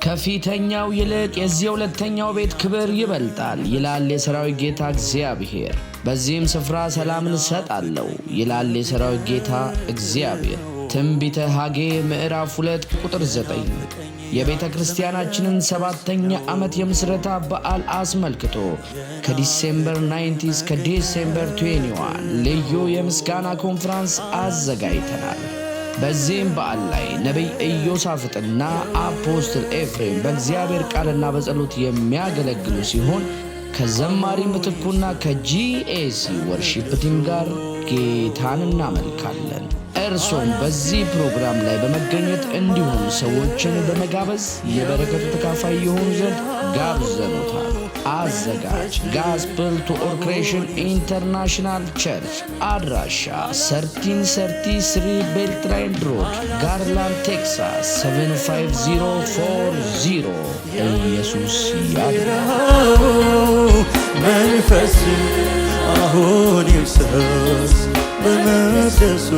ከፊተኛው ይልቅ የዚህ የሁለተኛው ቤት ክብር ይበልጣል፣ ይላል የሰራዊት ጌታ እግዚአብሔር። በዚህም ስፍራ ሰላምን እሰጣለሁ፣ ይላል የሰራዊት ጌታ እግዚአብሔር። ትንቢተ ሐጌ ምዕራፍ 2 ቁጥር 9። የቤተ ክርስቲያናችንን ሰባተኛ ዓመት የምስረታ በዓል አስመልክቶ ከ December 19 እስከ December 21 ልዩ የምስጋና ኮንፈረንስ አዘጋጅተናል። በዚህም በዓል ላይ ነቢይ ኢዮሳፍጥና Apostle ኤፍሬም በእግዚአብሔር ቃልና በጸሎት የሚያገለግሉ ሲሆን ከዘማሪ ምትኩና ከ GAC worship team ጋር ጌታን እናመልካለን። እርሶም በዚህ ፕሮግራም ላይ በመገኘት እንዲሁም ሰዎችን በመጋበዝ የበረከቱ ተካፋይ የሆኑ ዘንድ ጋብዘኖታል። አዘጋጅ Gospel to All Creation International Church፣ አድራሻ 1333 Beltline Road፣ Garland, Texas 75040። ኢየሱስ ያድናል። መንፈስ አሁን ይፍሰስ በመቅደሱ።